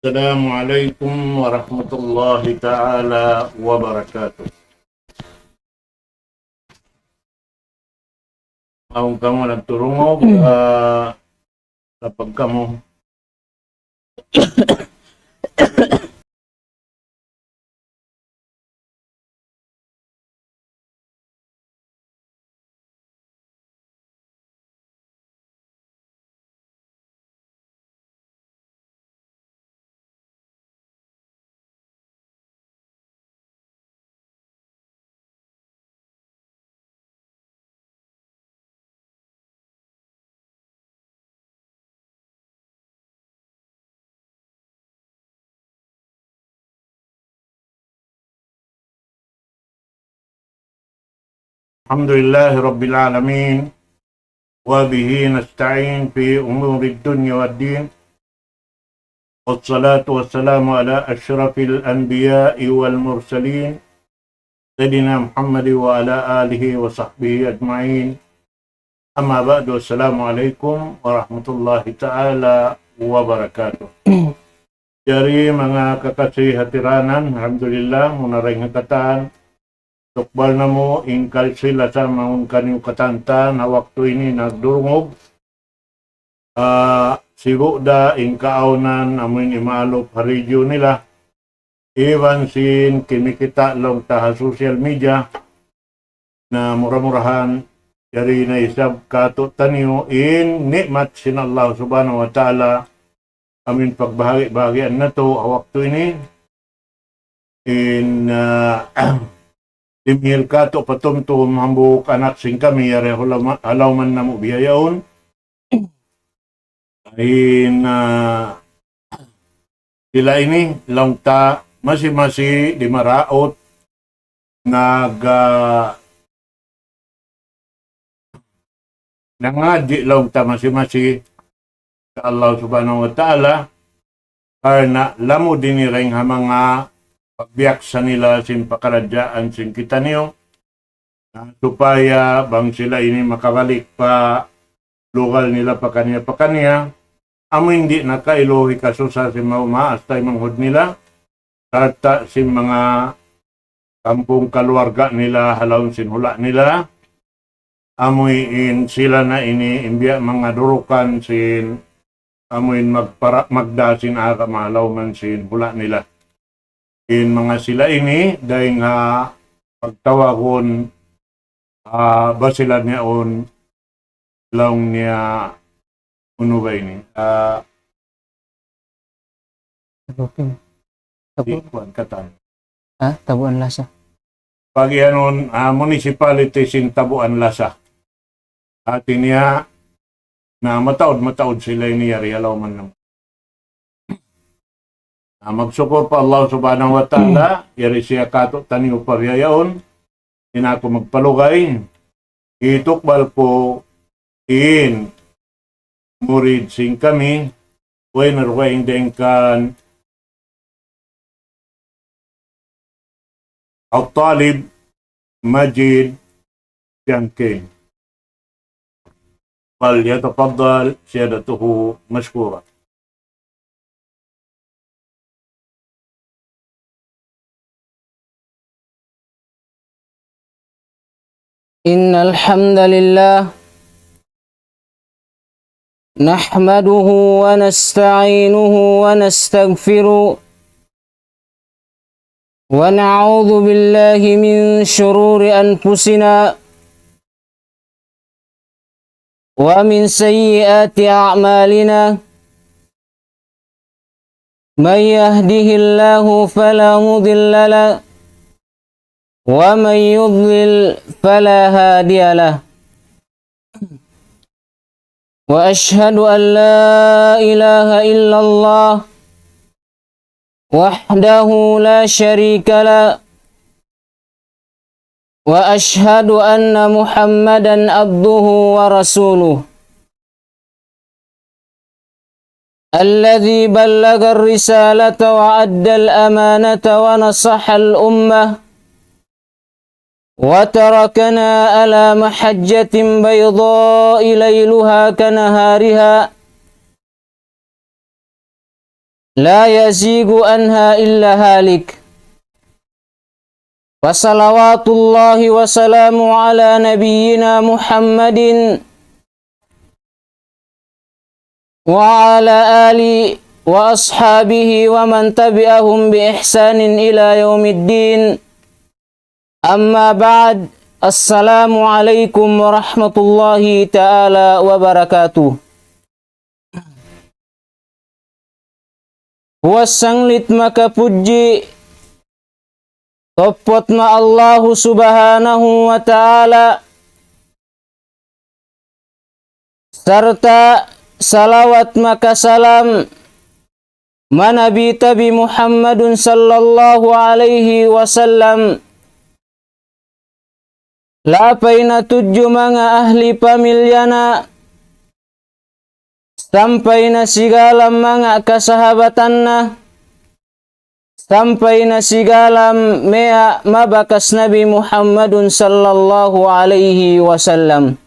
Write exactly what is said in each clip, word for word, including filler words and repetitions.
السلام عليكم ورحمة الله تعالى وبركاته. Awn kamu nagturungug, ah, lapag kamu. الحمد لله رب العالمين، وبه نستعين في أمور الدنيا والدين، والصلاة والسلام على أشرف الأنبياء والمرسلين، سيدنا محمد وعلى آله وصحبه أجمعين. أما بعد، السلام عليكم ورحمة الله تعالى وبركاته. Jari manga kakasi hatiranan, alhamdulillah, muna dayn ha katan, tukbal namu' in kalsilasa mawn kaniyu katan ha waktu ini nagdurungug. Ah, sibu' da in kaawnan amuin imaalup ha radyo nila. Iban sin kimikita' laung ta ha social media, na mura-murahan, jari na isab katu'taniyu in ni'mat sin Allah Subhanahu wa Ta'ala, amuin pagbahagi-bahagian natu' ha waktu ini, in, ah, dimihil katu' patumtum hambuuk anak sin kami, yari ha lawma-, ha lawman namu' bihaun. In, ah, sila ini, laung ta, masi-masi dimaraut, nag, ah, nangadji' laung ta masi-masi, insya Allah Subhanahu wa Ta'ala, karna' lamud ini dayn ha manga pagbiyaksa nila sin pakaradjaan sin kitaniyu, na supaya bang sila ini makabalik pa lugal nila pakaniya-pakaniya, amu in di' na kailu hikasusa sin mau maas taymanghud nila, sarta' sin manga kampung kaluarga nila ha lawm sin hula' nila, amuin sila na ini in biya' manga durukan sin, amuin magpara-, magdā sin agama ha lawm sin hula' nila. In manga sila ini, dayn ha pagtawagun, ah, Basilan yaun, laung niya unu ba ini? Ah, Tabukin. Di' Tabu-, kuwan katan. Ha? Tabuan Lasa. Pag-iyanun, ah, municipality sin Tabuan Lasa. Hati niya, na mataud-mataud sila ini yari ha lawman namu'. Na magsukul pa Allah Subhanahu wa Ta'ala, yari siya katu'taniyu pa bihaun, di' na aku magpalugay, hitukbal ku in murid sin kami, way na dugaing dayn kan At-Talib Majid Jangkin. فليتفضل سيادته مشكورا. إن الحمد لله نحمده ونستعينه ونستغفره ونعوذ بالله من شرور أنفسنا ومن سيئات أعمالنا. من يهده الله فلا مضل له ومن يضلل فلا هادي له. وأشهد أن لا إله إلا الله وحده لا شريك له وأشهد أن محمدا عبده ورسوله الذي بلغ الرسالة وأدى الأمانة ونصح الأمة وتركنا على محجة بيضاء ليلها كنهارها لا يزيغ عنها إلا هالك. فصلوات الله وسلامه على نبينا محمد وعلى آله وأصحابه ومن تبعهم بإحسان إلى يوم الدين. أما بعد، السلام عليكم ورحمة الله تعالى وبركاته. Puas sanglit makapudji, tuput ma Allahu Subhanahu wa Ta'ala, sarta' salawat makasalam ma Nabi tabi Muhammadun sallallahu alayhi wasallam, lapay na tudju manga ahli pamilya na, sampay na sigala manga kasahabatan na, sampay na sigala manga mabakas Nabi Muhammadun sallallahu alayhi wasallam.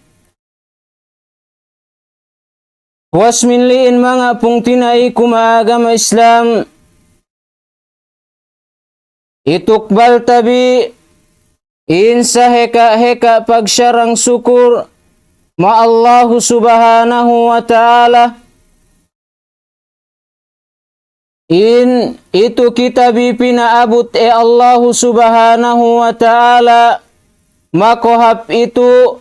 Puas minliin manga pungtina'i ku ha agama Islam, itukbal tabi in sahika-hika pagsarang-sukur ma Allahu Subhanahu wa Ta'ala, in itu kita bi pinaabut hi Allahu Subhanahu wa Ta'ala, makuhap itu,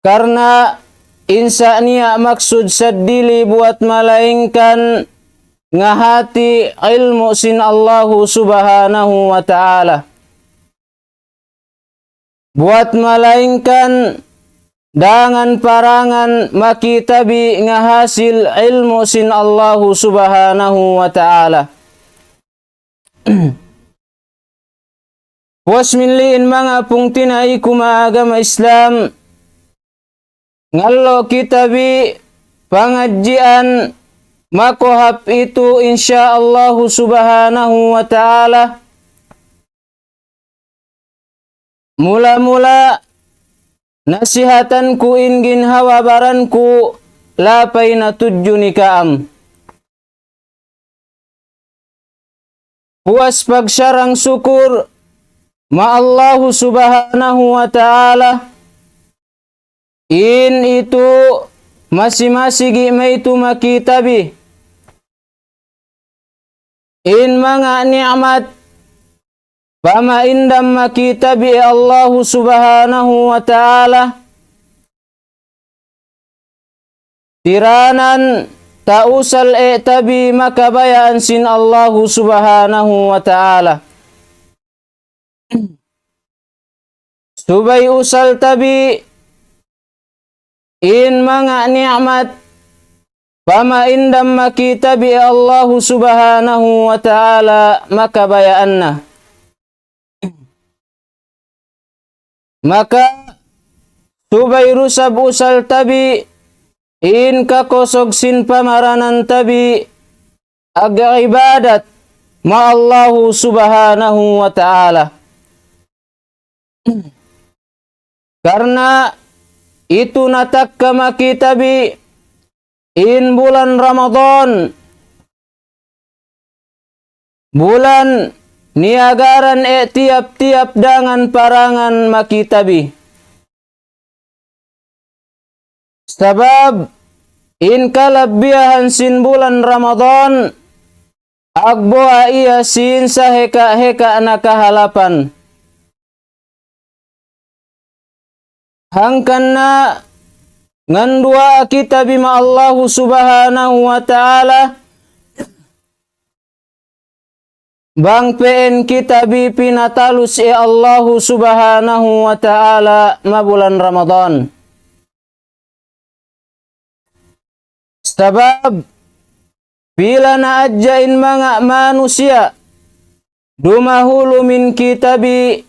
karna' in sa niya maksud sadili buat malaingkan ngahati ilmu' sin Allahu Subhanahu wa Ta'ala. Buat malaingkan dangan parangan makita bi ngahasil ilmu' sin Allahu Subhanahu wa Ta'ala. Puas minliin manga pungtina'i ku ha agama Islam, ngallu' kita bi pangadjian makuhap itu, insya Allahu Subhanahu wa Ta'ala. Mula-mula nasihatan ku in ginhawa-baran ku, lapay na tudju ni kaam. Puas pagsarang-sukur ma Allahu Subhanahu wa Ta'ala, in itu masi-masi gi' maytu' makita bi in manga ni'mat pamaindam makita bi hi Allahu Subhanahu wa Ta'ala, tiranan tausal e tabi makabayaan sin Allahu Subhanahu wa Ta'ala. Subay usal tabi in manga ni'mat pamaindam makita bi Allahu Subhanahu wa Ta'ala makabayaan na. Maka subay rusab usal tabi in kakusug sin pamaranan tabi ag-ibadat ma Allahu Subhanahu wa Ta'ala. Karna' itu natakka makita bi in bulan Ramadan, bulan niyagaran e tiyap-tiyap dangan parangan makita bi. Sabab in kalabbiyahan sin bulan Ramadan, agbuwa' iya sin sahika-hika na kahalapan. Hangkan na nganduwaa kita bi ma Allahu Subhanahu wa Ta'ala, bang pa'in kita bi pinatalus hi Allahu Subhanahu wa Ta'ala ha bulan Ramadan. Sabab pila na hadja in manga manusiya' dumahulu min kita bi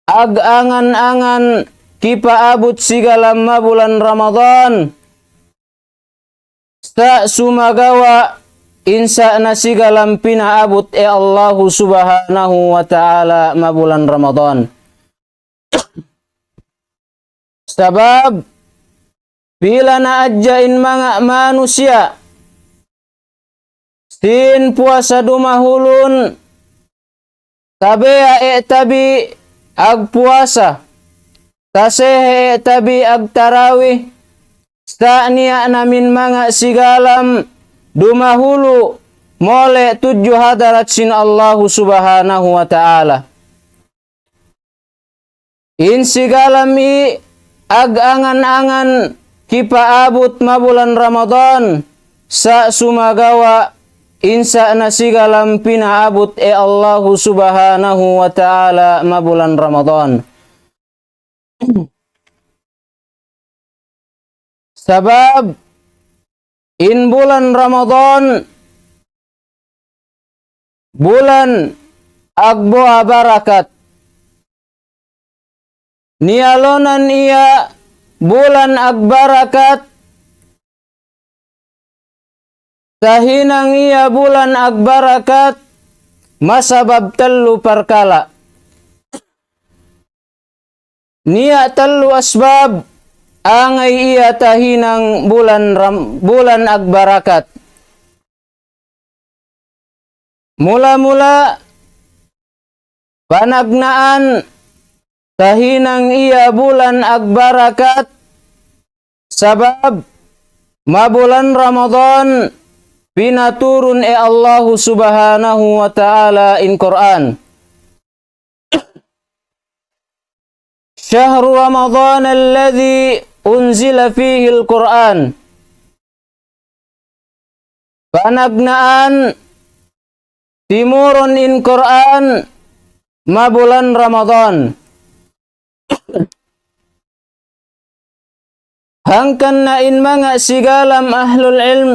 ag-angan-angan kipaabut sigala ha bulan Ramadan. Sa' sumagawa' in sa' na sigala pinaabut hi Allahu Subhanahu wa Ta'ala ha bulan Ramadan. Sabab pila na hadja in manga manusiya' sin puasa dumahulun, tabiya' e tabi' agpuasa, tasehe e tabi' agtarawi, sa' niya' na in manga sigalam dumahulu mole' tudju hadarat sin Allahu Subhanahu wa Ta'ala. In sigalam i ag-angan-angan kipaabut mabulan Ramadan, sa' sumagawa' in sa' na sigalam pinaabut e Allahu Subhanahu wa Ta'ala mabulan Ramadan. Sabab in bulan Ramadan, bulan agbuha barakat. Niyalonan iya bulan agbarakat, tahinang iya bulan agbarakat, masabab tellu parkala'. Niya' tellu asbab, angay iya tahinang bulan ram-, bulan agbarakat. Mula-mula, panagnaan, tahinang iya bulan agbarakat, sabab mabulan Ramadan, pinaturun e Allahu Subhanahu wa Ta'ala in Qur'an. شهر رمضان الذي أنزل فيه القرآن. Panagnaan timurun in Qur'an mabulan Ramadan. Hangkan na in manga sigalam ahlul ilm,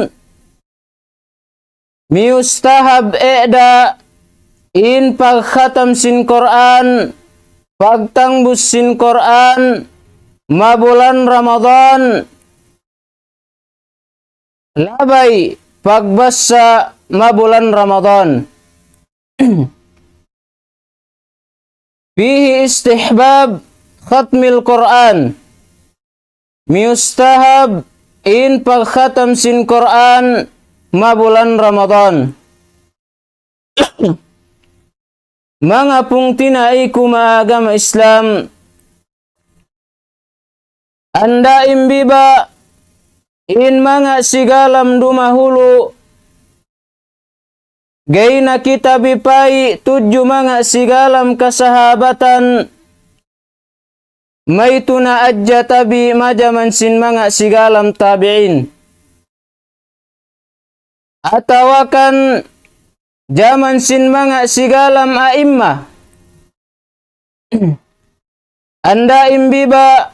miyustahab e da in pagkhatam sin Qur'an, pagtangbus sin Qur'an, mabulan Ramadan, labay pagbasa mabulan Ramadan. فيه استحباب ختم القرآن. Miyustahab in pagkhatam sin Qur'an mabulan Ramadan. Manga pungtina'i ku ha agama Islam, anda imbiba in manga sigalam dumahulu, ga'i na kita bipa'i tudju manga sigalam kasahabatan, maytu' na adja tabi' majaman sin manga sigalam tabi'in. Atawa kan jaman sin manga sigalam a'imma. Anda imbiba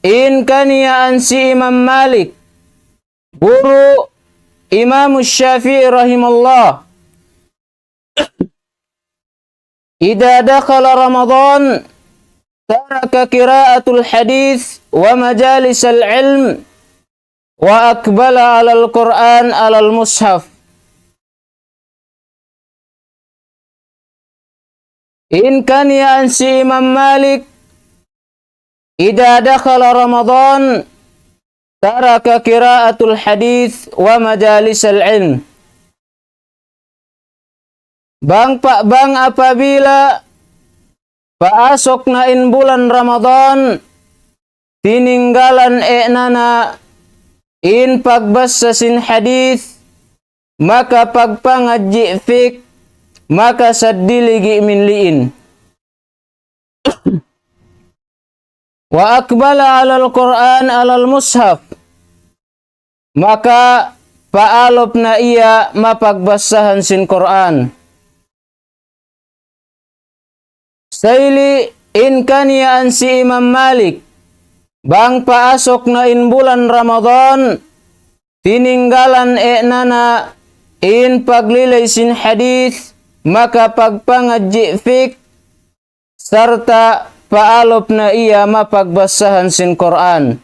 in kaniyaan si Imam Malik, guru Imam Shafi'i rahimahullah. إذا دخل رمضان ترك قراءة الحديث ومجالس العلم وأقبل على القرآن على المصحف. In kaniyaan si Imam Malik, إذا دخل رمضان ترك قراءة الحديث ومجالس العلم. Bang pa-, bang apabila paasuk na in bulan Ramadan, tininggalan e na na in pagbasa sin hadith, maka pagpangadji' fiqh, maka sadiligi' minliin. وأقبل على القرآن على المصحف. Maka paalup na iya mapagbasahan sin Qur'an. Sayli in kaniyaan si Imam Malik, bang paasuk na in bulan Ramadan, tininggalan e na na in paglilay sin hadith, maka pagpangadji' fiqh, sarta' paalup na iya mapagbasahan sin Qur'an.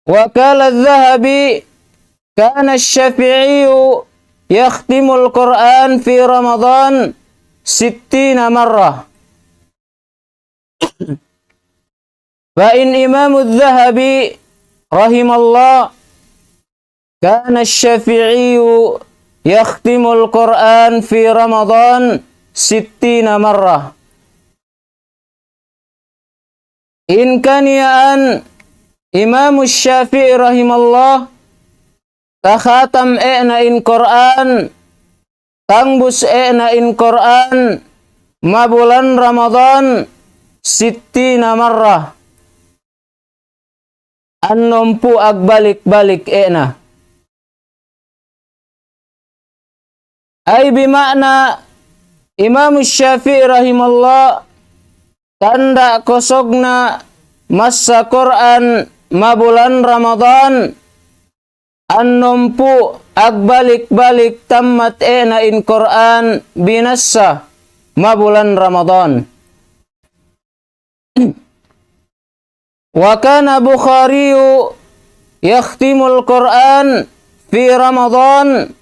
وقال الذهبي: كان الشافعي يختم القرآن في رمضان ستين مرة. Fa in Imam Adh-Dhahabi rahimahullah, كان الشافعي يختم القرآن في رمضان ستين مرة. In kaniyaan Imam Shafi'i rahimahullah, takhatam ena in Qur'an, tangbus ena in Qur'an, mabulan Ramadan, sittina marra. Annumpū' agbalik-balik ena. Ay bima'na, Imam Shafi'i rahimahullah, tanda' kosogna massa Qur'an mabulan Ramadan, annumpū' agbalik-balik tammat ena in Qur'an binassa mabulan Ramadan. وكان البخاري يختم القرآن في رمضان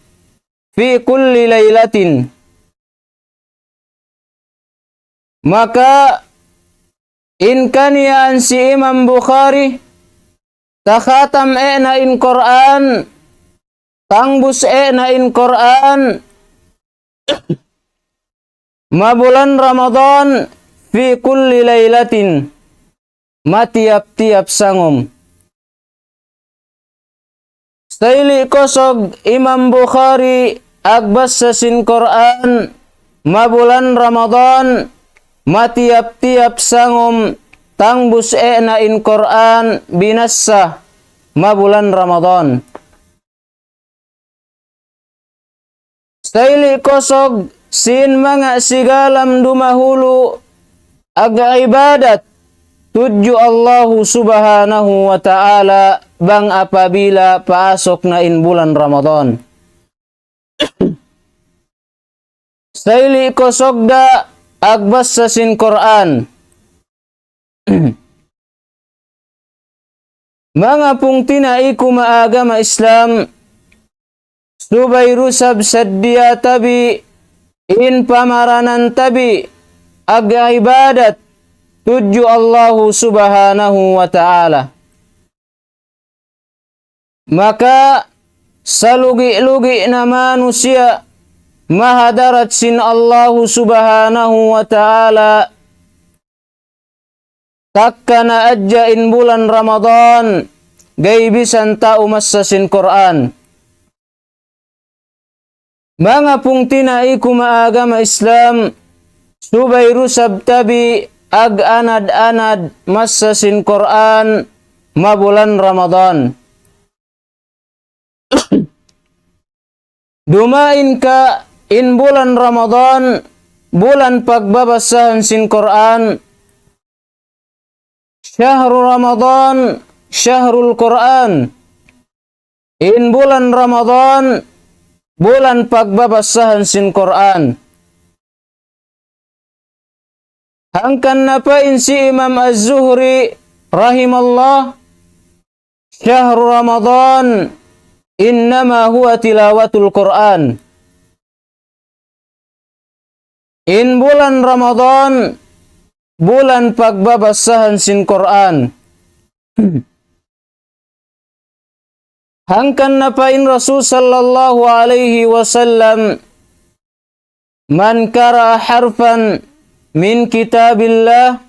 في كل ليلة. Maka in kaniyaan si Imam Bukhari, takhatam ena in Qur'an, tangbus ena in Qur'an, mabulan Ramadan, في كل ليلة, matiyap-tiyap sangum. Sayli' kosog Imam Bukhari agbassa sin Qur'an mabulan Ramadan, matiyap-tiyap sangum, tangbus ena in Qur'an binassa mabulan Ramadan. Sayli' kosog sin manga sigalam dumahulu ag-ibadat tudju Allahu Subhanahu wa Ta'ala bang apabila paasuk na in bulan Ramadan. Sayli' kosog da agbassa sin Qur'an. Manga pungtina'i ku maagama Islam, subay du isab saddiya ta bi in pamaranan ta bi ag-ibadat tudju Allahu Subhanahu wa Ta'ala. Maka salugi'-lugi' na manusiya' mahadarat sin Allahu Subhanahu wa Ta'ala, takkana hadja in bulan Ramadan, gay bisan tau massa sin Qur'an. Manga pungtina'i ku maagama Islam, subay du isab ta bi ag-anad-anad massa sin Qur'an mabulan Ramadan. Dumaing ka in bulan Ramadan, bulan pagbabassahan sin Qur'an, شهر رمضان شهر القرآن. In bulan Ramadan, bulan pagbabassahan sin Qur'an. Hangkan na pa in si Imam Az-Zuhri rahimahullah, شهر رمضان إنما هو تلاوة القرآن. In bulan Ramadan, bulan pagbabassahan sin Qur'an. Hangkan na pa in Rasul sallallahu alayhi wasallam, من قرأ حرفا من كتاب الله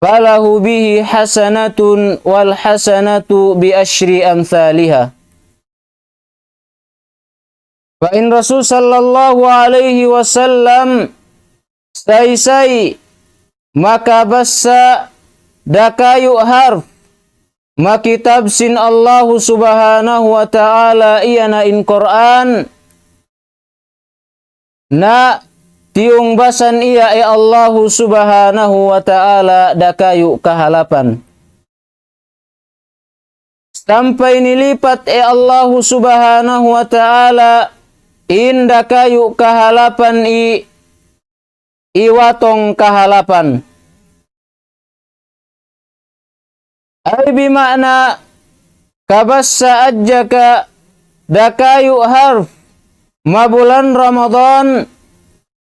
فله به حسنة والحسنة بعشر أمثالها. Pa in Rasul sallallahu alayhi wasallam, saysay makabassa dakayu' harf ma kitab sin Allahu Subhanahu wa Ta'ala, iyana in Qur'an, na tiyungbasan iya hi Allahu Subhanahu wa Ta'ala dakayu' kahalapan. Sampay nilipat hi Allahu Subhanahu wa Ta'ala in dakayu' kahalapan hi, hi watong kahalapan. Ay bima'na kabassa hadja ka dakayu' harf ma bulan Ramadan,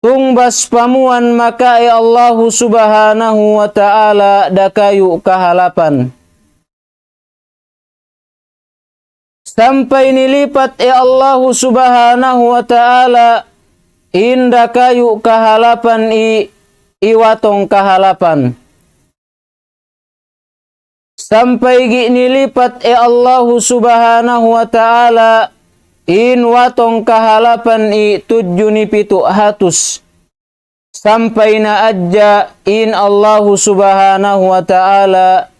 tungbas pamuan maka hi Allahu Subhanahu wa Ta'ala dakayu' kahalapan. Sampay nilipat hi Allahu Subhanahu wa Ta'ala in dakayu' kahalapan hi, hi watong kahalapan. Sampay gi nilipat hi Allahu Subhanahu wa Ta'ala in watong kahalapan hi tudju nipitu' hatus. Sampay na adja in Allahu Subhanahu wa Ta'ala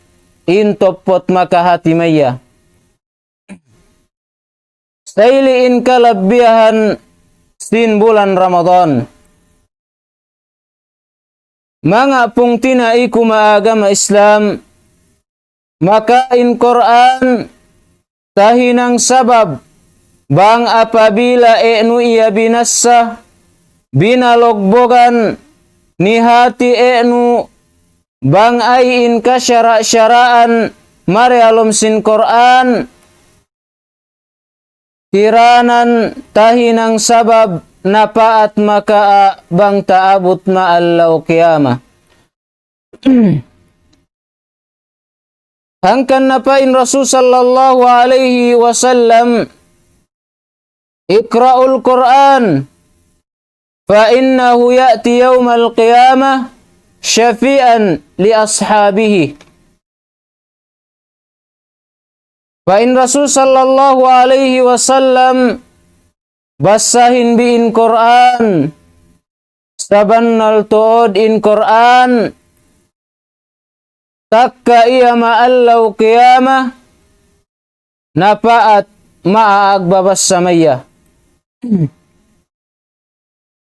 in topot makahati maya. Sa' ili in kalabbihan sin bulan Ramadan. Manga pungtina'i ku maagama Islam, maka in Qur'an tahinang sabab bang apabila enu iya binassa, binalugbugan, nihati enu bang ay in kasara-saraan mari ha lawm sin Qur'an, kiranan tahinang sabab napaat makaa bang taabut ma adlaw qiyamah. Hangkan na pa in Rasul sallallahu alayhi wasallam, اقرأوا القرآن فإنه يأتي يوم القيامة شفيعا لأصحابه. Pa in Rasul sallallahu alayhi wasallam, basahin bi in Qur'an, sabannal tuud in Qur'an, takka iya ma adlaw qiyamah, napaat maagbabassa maya.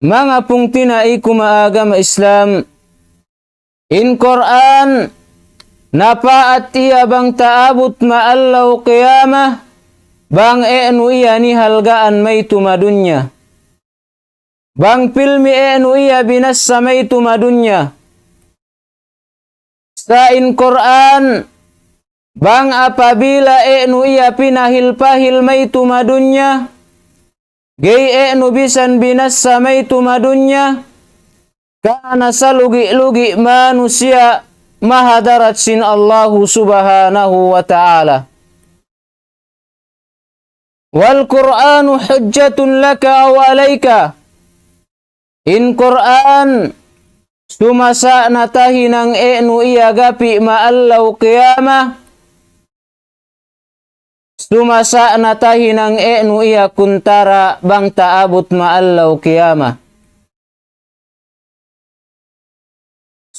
Manga pungtina'i ku maagama Islam, in Qur'an, napaat iya bang taabut ma adlaw qiyamah, bang enu iya nihalgaan maytu ma dunya. Bang pilmi enu iya binassa maytu ma dunya. Sa' in Qur'an, bang apabila enu iya pinahil-pahil maytu ma dunya, gay enu bisan binassa maytu ma dunya, kana salugi-lugi manusiya' mahadarat sin Allahu Subhanahu wa Ta'ala. والقرآن حجة لك أو عليك. In Qur'an, sumasa' na tahinang enu iya gapi' ma adlaw qiyamah, sumasa' na tahinang enu iya kuntara bang taabut ma adlaw qiyamah.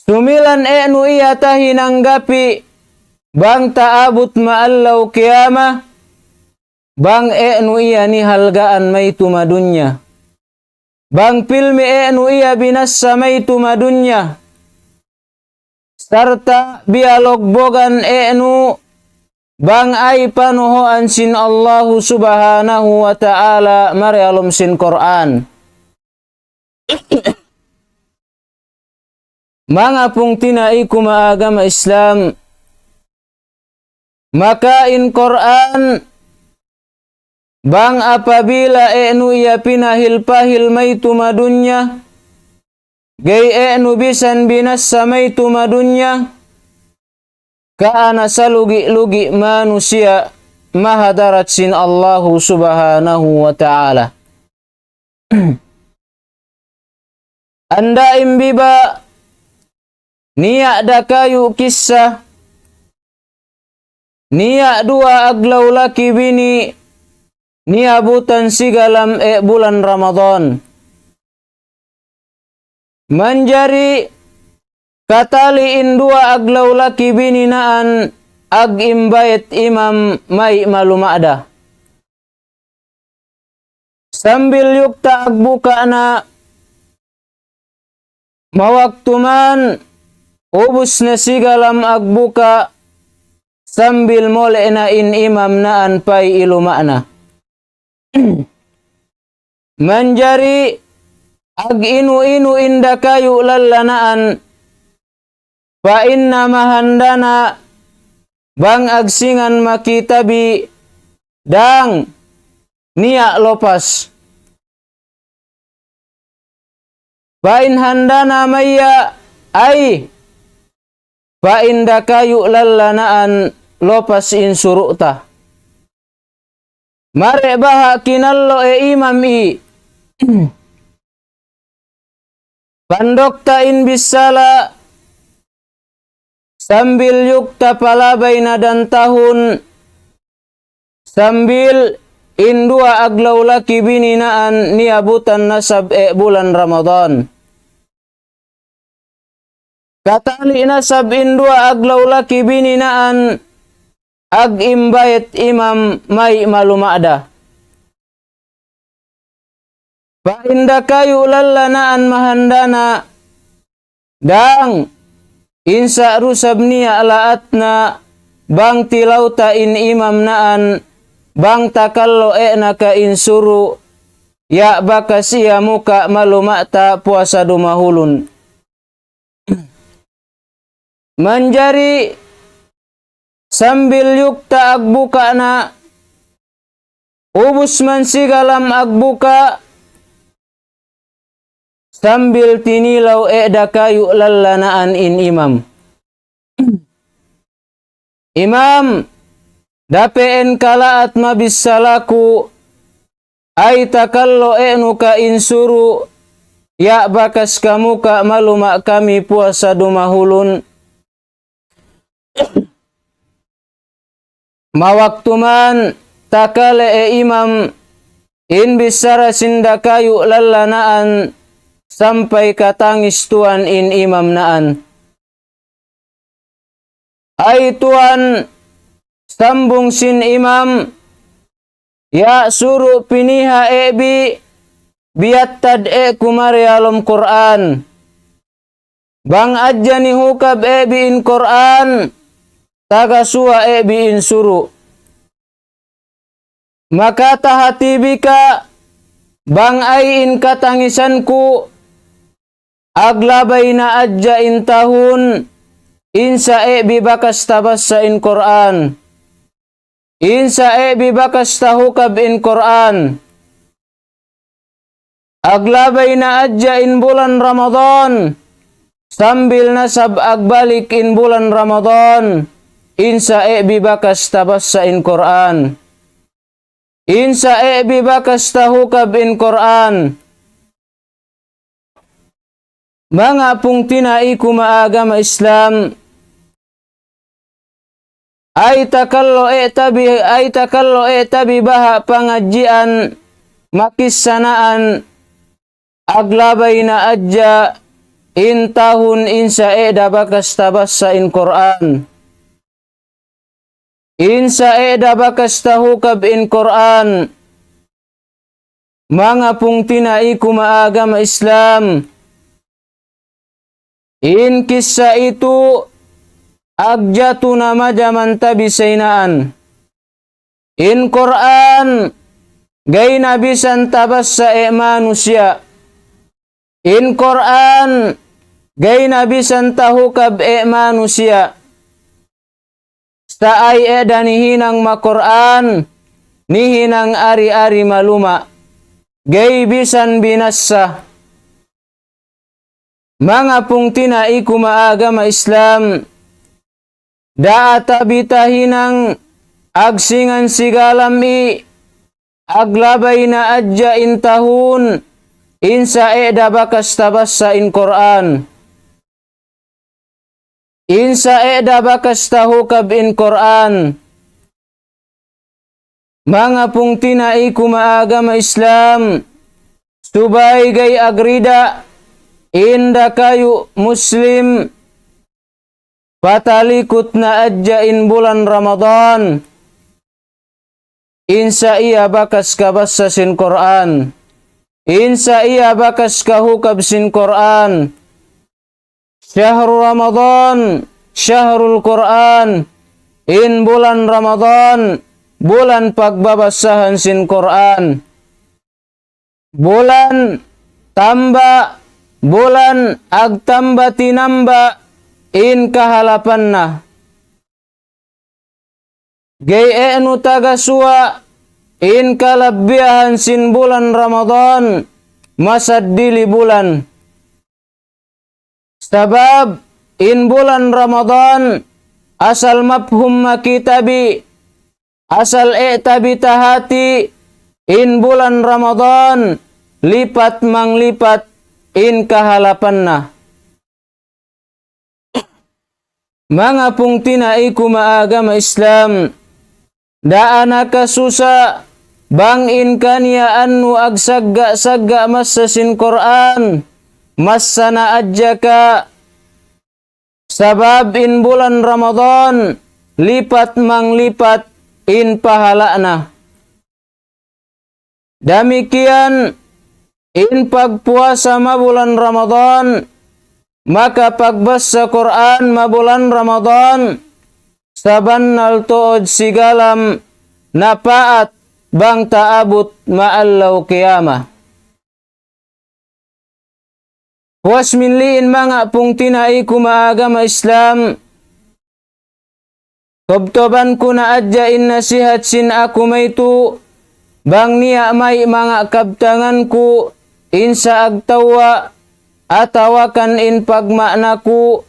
Sumilan enu iya tahinang gapi' bang taabut ma adlaw qiyamah, bang enu iya nihalgaan maytu ma dunya. Bang pilmi enu iya binassa maytu ma dunya. Sarta' biyalugbugan enu bang ay panuhuan sin Allahu Subhanahu wa Ta'ala mari ha lawm sin Qur'an. Manga pungtina'i ku maagama Islam, maka in Qur'an, bang apabila enu iya pinahil-pahil maytu ma dunya, gay enu bisan binassa maytu ma dunya, kaana salugi-lugi manusiya' mahadarat sin Allahu Subhanahu wa Ta'ala. Anda imbiba niya' da kayu kissa, niya' duwa aglaw laki bini niyabutan sigalam e bulan Ramadan. Manjari katali in duwa aglaw laki bini naan ag-invite imam mai maluma' da. Sambil yukta agbuka' na, mawaktu man ubus na sigalam agbuka', sambil mole' na in imam naan pay iluma' na. Manjari ag-inu-inu in da kayu lallanaan, pa inna mahanda na bang agsingan makita bi dang niya' lupas. Pa in handa na maya ay, pa in da kayu lallanaan lupas in suru' ta. Mari baha' kinallu' e imam i. Panduk ta in bissala sambil yukta palabay na dan tahun, sambil in duwa aglaw laki bini naan niyabutan na sab e bulan Ramadan. Katali na sab in duwa aglaw laki bini naan ag-imbayat imam may maluma' da. Pa in da kayu' lallanaan mahanda na dang, in sa' rusab niya laat na bang tilaw ta in imam naan, bang takallu' e na ka in suru', ya bakas iya muka' maluma' ta puasa dumahulun. Manjari sambil yukta agbuka na, ubus man sigalam agbuka, sambil tinilaw e da kayu' lallanaan in imam. Imam, dape in kalaat mabissala ku, ay takallu' e nu ka in suru', ya bakas kamu ka maluma' kami puasa dumahulun. Mawaktu man takale e imam in bissara sin da kayu' lallanaan sampay katangis tuwan in imam naan. Ay tuwan, sambung sin imam, ya suru' piniha e bi, biyattad e ku mari ha lawm Qur'an. Bang adja nihukab e bi in Qur'an, tagasuwa e bi in suru'. Makatahati bi ka, bang ay in katangisan ku, aglabay na adja in tahun, in sa e bi bakas tabassa in Qur'an. In sa e bi bakas tahukab in Qur'an. Aglabay na adja in bulan Ramadan, sambil na sab agbalik in bulan Ramadan, in sa e bi bakas tabassa in Qur'an. In sa e bi bakas tahukab in Qur'an. Manga pungtina'i ku maagama Islam, ay takallu' e tabi, ay takallu' e tabi baha' pangadjian makissanaan aglabay na adja in tahun in sa e da bakas tabassa in Qur'an. In sa e da bakas tahukab in Qur'an. Manga pungtina'i ku maagama Islam. In kissa itu agjatu na majaman tabi saynaan. In Qur'an gay na bisan tabassa e manusiya'. In Qur'an gay na bisan tahukab e manusiya'. Sa' ay e da nihinang ma Qur'an, nihinang ari-ari maluma', gay bisan binassa. Manga pungtina'i ku maagama Islam, daa tabi tahinang agsingan sigalam i, aglabay na adja in tahun, in sa e da bakas tabassa in Qur'an. In sa e da bakas tahukab in Qur'an. Manga pungtina'i ku maagama Islam, subay gay agrida in da kayu' Muslim, patalikut na adja in bulan Ramadan. In sa iya bakas kabassa sin Qur'an. In sa iya bakas kahukab sin Qur'an. شهر رمضان شهر القرآن. In bulan Ramadan, bulan pagbabassahan sin Qur'an. Bulan tamba, bulan agtamba tinamba in kahalapanna. Gay e nu tagasuwa in kalabbiyahan sin bulan Ramadan, masa dili bulan. Sabab in bulan Ramadan, asal mafhum ma kita bi, Asal e' ta bitahati in bulan Ramadan, lipat manglipat in kahalapan na. Manga pungtina'i ku ha agama Islam, daan na kasusa bang in kaniyaan mu agsagga'-sagga' massa sin Qur'an, massa na hadja ka, sabab in bulan Ramadan, lipat manglipat in pahala' na. Damikkiyan in pagpuasa ha bulan Ramadan, makapagbassa Qur'an ha bulan Ramadan, sabannal tuud sigalam napaat bang taabut ha adlaw kiyamat. Puas minliin manga pungtina'i ku ha agama Islam, tubtuban ku na hadja in nasihat sin aku maytu', bang niya' may manga kabtangan ku in saag tawwa, atawa kan in pagma'na ku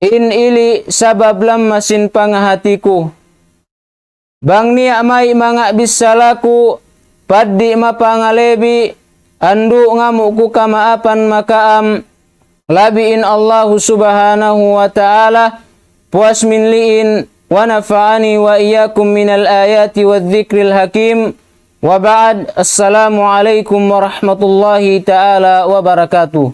in ili' sabab lamma sin pangahati ku. Bang niya' may manga bissala ku, paddi' mapangalebi, andu' ngamu' ku kamaapan makaam, labi in Allahu subhanahu wa ta'ala, puas minliin, ونفعني وإياكم من الآيات والذكر الحكيم. وبعد، السلام عليكم ورحمة الله تعالى وبركاته.